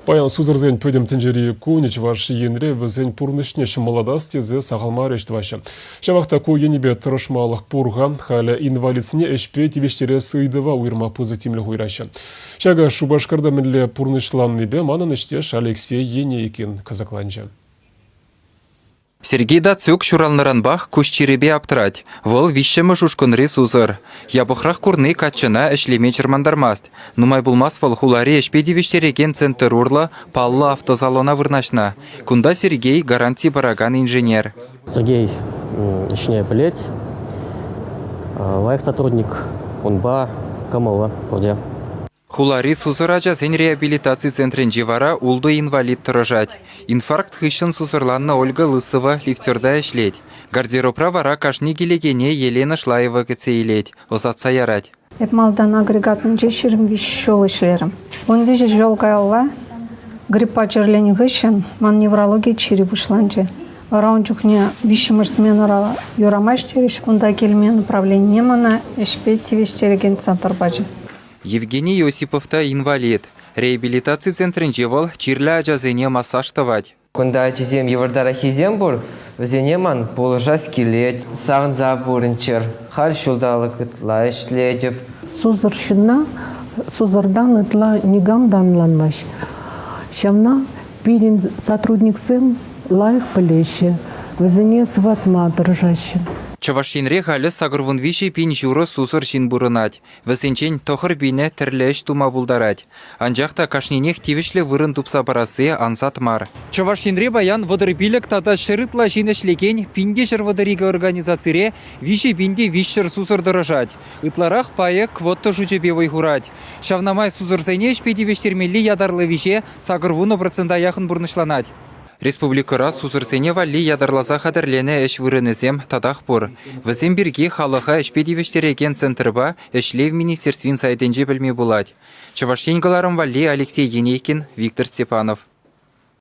Паян сусӑрсен пӗтӗм тӗнчери кунӗ Чӑваш Енре вӗсен пурнӑҫне ҫӑмӑллатас тесе сахал мар ӗҫ тӑваҫҫӗ. Ҫавах та ку енӗпе тӑрӑшмалӑх пур-ха. Халӗ инвалидсене ӗҫпе тивӗҫтерес ыйтӑва уйӑрма пысӑк тимлӗх уйӑраҫҫӗ. Ҫакӑ Шупашкарта мӗнле пурнӑҫланнипе манӑн ӗҫтеш Алексей Енейкин кӑсӑкланчӗ. Сергей Дацюк ҫуралнӑранпах куҫ чирӗпе аптӑрать. Вӑл виҫҫӗмӗш ушкӑнри сусӑр. Япӑхрах курни каччӑна ӗҫлеме чӑрмантармасть. Нумай пулмасть вӑл хулари ӗҫпе тивӗҫтерекен центр урлӑ паллӑ автосалона вырнаҫнӑ. Кунта Сергей гаранти паракан инженер. Сергей ӗҫне пӗлет. Лайӑх сотрудник. Унпа кӑмӑллӑ пурте. Хулари сусӑр ачасен реабилитаци центрӗнче вара ултӑ инвалид тӑрӑшать. Инфаркт хыҫҫӑн сусӑрланнӑ Ольга Лысова лифтерта ӗҫлет. Гардеробра вара кашни килекене Елена Шлаева кӗтсе илет, ӑсатса ярать. Эп малтан агрегатнинче 23 ҫул ӗҫлерӗм. 13 ҫул каялла гриппа чирленӗ хыҫҫӑн ман неврологи чирӗ пуҫланчӗ. Вара ун чухне виҫҫӗмӗш сменӑра юрамасть терӗҫ. Кунта килме направленине мана ӗҫпе тивӗҫтерекен центр пачӗ. Евгений Осипов та инвалид. Реабилитаци центрӗнче вӑл чирлӗ ачасене массаж тӑвать. Кунта ачисем йывӑртараххисем пур, вӗсене ман пулӑшас килет. Савӑнса пурӑнччӑр. Халь ҫулталӑк ытла ӗҫлетӗп. Сусӑр ҫынна сусӑртан ытла никам та ӑнланмасть. Ҫавна пирӗн сотрудниксем лайӑх пӗлеҫҫӗ, вӗсене сыватма тӑрӑшаҫҫӗ. Чӑваш Енре халӗ 83 500 сусӑр ҫын пурӑнать. Вӗсенчен тӑхӑр пинӗ тӗрлӗ ӗҫ тума пултарать. Анчах та кашнинех тивӗҫлӗ вырӑн тупса парасси ансат мар. Чӑваш Енре паян 35 тата 100 ытла ҫын ӗҫлекен 1132 организацире 3300 сусӑр тӑрӑшать. Ытларах пайӗ квота шучӗпе вӑй хурать. Ҫавна май сусӑрсене ӗҫпе тивӗҫтермелли ятарлӑ виҫе 80 процента яхӑн пурнӑҫланать. Республикӑра сусӑрсене валли ятарласа хатӗрленӗ ӗҫ вырӑнӗсем татах пур. Вӗсем пирки халӑха ӗҫпе тивӗҫтерекен центрпа Ӗҫлев министерствин сайтӗнче пӗлме пулать. Чӑваш Ен кӑларӑм валли Алексей Енейкин, Виктор Степанов.